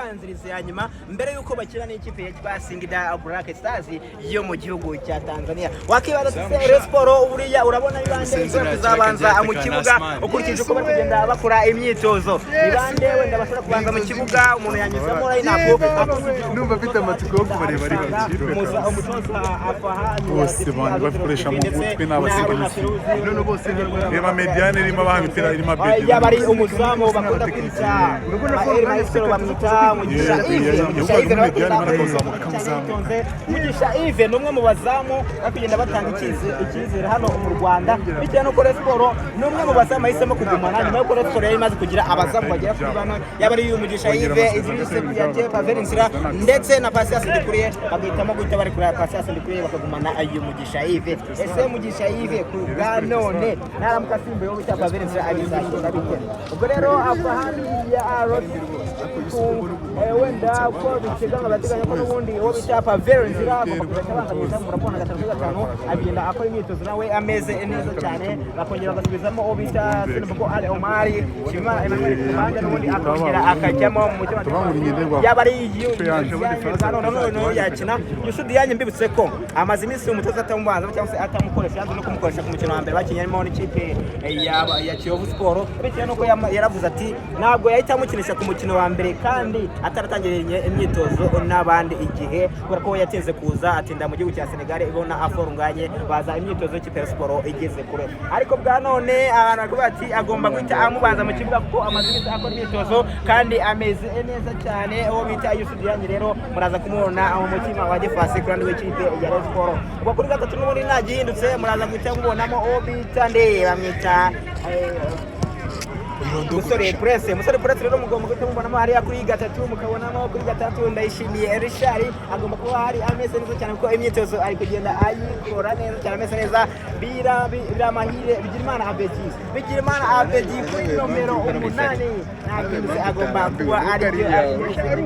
ibanziriza ya nyuma mbere y'uko bakina n'ikipe ya Singida Black Stars yo mu gihugu cya Tanzania. Wakibaza ati: "Se Rayon Sport buriya urabona ni bande ishobora kuzabanza mu kibuga ukurikije uko bari kugenda bakora imyitozo? Ni bande wenda bashobora kubanza mu kibuga?" Umuntu yanyuzamo line-up. Numva mfite amatsiko yo kubareba ari babiri. Umutoza afaha Bose bandi bakoresha mu mutwe ni abatekinisiye. None bose. Reba médiane irimo abaha imipira, irimo Abedi. Yaba ari umuzamu bakunda kwita El Maestro, bamwita Mugisha Yves. Mugisha Yves nawe Médiane agenda arakazamuka. cyane yitonze. Mugisha Yves ni umwe mu bazamu bari kugenda batanga icyizere hano mu Rwanda, bitewe n'uko Rayon Sport ni umwe mu bazamu yahisemo kugumana nyuma y'uko Rayon Sport yari imaze kugira abazamu bagera kuri bane, yaba ari uyu Mugisha Yves, Idrissa Kouyaté, Pavel Nzira ndetse na Patience Ndikuriye, bagahitamo guhita bari kureba Patience Ndikuriye, bakagumana uyu Mugisha Yves. Ese Mugisha Yves ku bwa none naramuka asimbuye uwo bita Pavel Nzira, abizagenda bite? Ubwo rero afahami ya wenda uko biteganywa, bateganya ko n'ubundi uwo bita Pavel Nzira agomba kuzajya abanza mu izamu. Murabona gatanu kuri gatanu agenda akora imyitozo nawe ameze neza cyane, bakongera bagasubizamo uwo bita Senubwo Ali Omari Shimana Emmanuel ku ruhande, n'ubundi akongera akajyamo mu mutima. Yaba ari none yakina Youssou Diagne. Mbibutse ko amaze iminsi umutoza atamubanza cyangwa se atamukoresha, yanze no kumukoresha ku mukino wa mbere bakinnye harimo n'ikipe ya Kiyovu Sport, bitewe n'uko yaravuze ati ntabwo yahita amukinisha ku mukino wa mbere kandi ataratangiriye imyitozo n'abandi igihe, kubera ko yatinze kuza, atinda mu gihugu cya Senegal ibona aforunganye baza imyitozo y'ikipe ya siporo igeze kure. Ariko bwa none abantu baravuga ati agomba guhita amubanza mu kibuga kuko amaze iminsi akora imyitozo kandi ameze neza cyane uwo bita Youssou Diagne. Rero muraza kumubona mu mutima wa défense ku ruhande rw'ikipe ya Rayon Sport. Ubwo kuri gatatu n'ubundi nta gihindutse, muraza guhita mubonamo uwo bita nde? Bamwita Musore Prince. Musore Prince rero mugomba guhita mubonamo hariya kuri gatatu, mukabonamo kuri gatatu Ndayishimiye Richard, agomba kuba hari ameze neza cyane kuko imyitozo ari kugenda ayikora neza cyane, ameze neza. Bira Biramahire Bigirimana Abedi, Bigirimana Abedi kuri nomero 8 ntabwo agomba kuba ari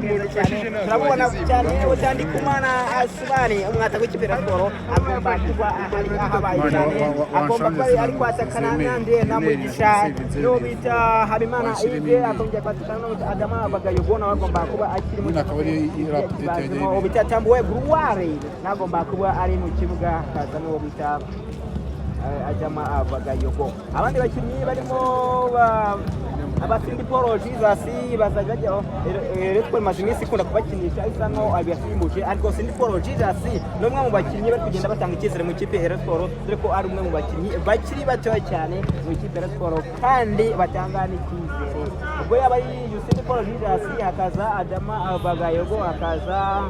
neza cyane, turabona cyane. Ndikumana Asubani, umwataka w'ikipe ya siporo, agomba kuba ahari ahabaye cyane, agomba kuba ari kwatakana nande? Na Mugisha n'uwo bita Habimana Yves, akongera kwatakana n'uwo bita Adama Bagayogo, nawe agomba kuba akiri mu Nyine akaba ari iri update. Uwo bita Tambuwe Gruware nawe agomba kuba ari mu kibuga, hakaza n'uwo bita Adama Bagayogo. Abandi bakinnyi barimo Abasindi Paul Jesus bazajya bajya. Rayon Sport imaze iminsi ikunda kubakinisha, isa nkaho abasimbuje, ariko Sindi Paul Jesus ni umwe mu bakinnyi bari kugenda batanga icyizere mu ikipe ya Rayon Sport, dore ko ari umwe mu bakinnyi bakiri batoya cyane mu ikipe ya Rayon Sport kandi batanga n'icyizere. Ubwo yaba ari Sindi Paul Jesus, hakaza Adama Bagayogo, hakaza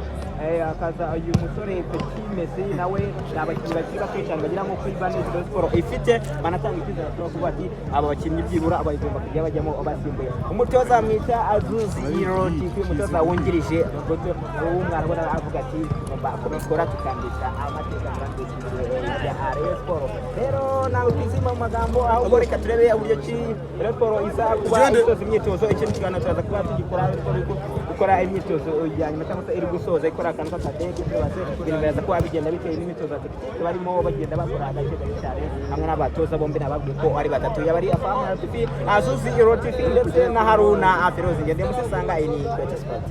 uyu musore Petit Messi, nawe ni abakinnyi bakiri bato cyane bagera nko kuri bane Rayon Sport ifite banatanga icyizere. Bashobora kuvuga ati aba bakinnyi byibura bagomba kujya bajyamo basimbuye. Umutoza mwita Azuzi Rotifi, umutoza wungirije w'umwana, ubona avuga ati ngomba kubikora tukandika amateka kandi ya Rayon Sport. Rero ntabwo twizima mu magambo, ahubwo reka turebe uburyo ki Rayon Sport iza kuba isoza imyitozo. Ikindi kiganiro turaza kuba tugikora Rayon Sport iri gukora imyitozo ya nyuma cyangwa se iri gusoza ikora akantu k'akadege byose. Ibintu biraza kuba bigenda bitewe n'imyitozo ya tactique barimo bagenda bakora gake gake cyane hamwe n'abatoza bombi. Nababwiye ko ari batatu, yaba ari Afamu Latifi, Azuzi Rotifi ndetse na Haruna Afirozi. Ngende musesanga, iyi ni Kwete Sport.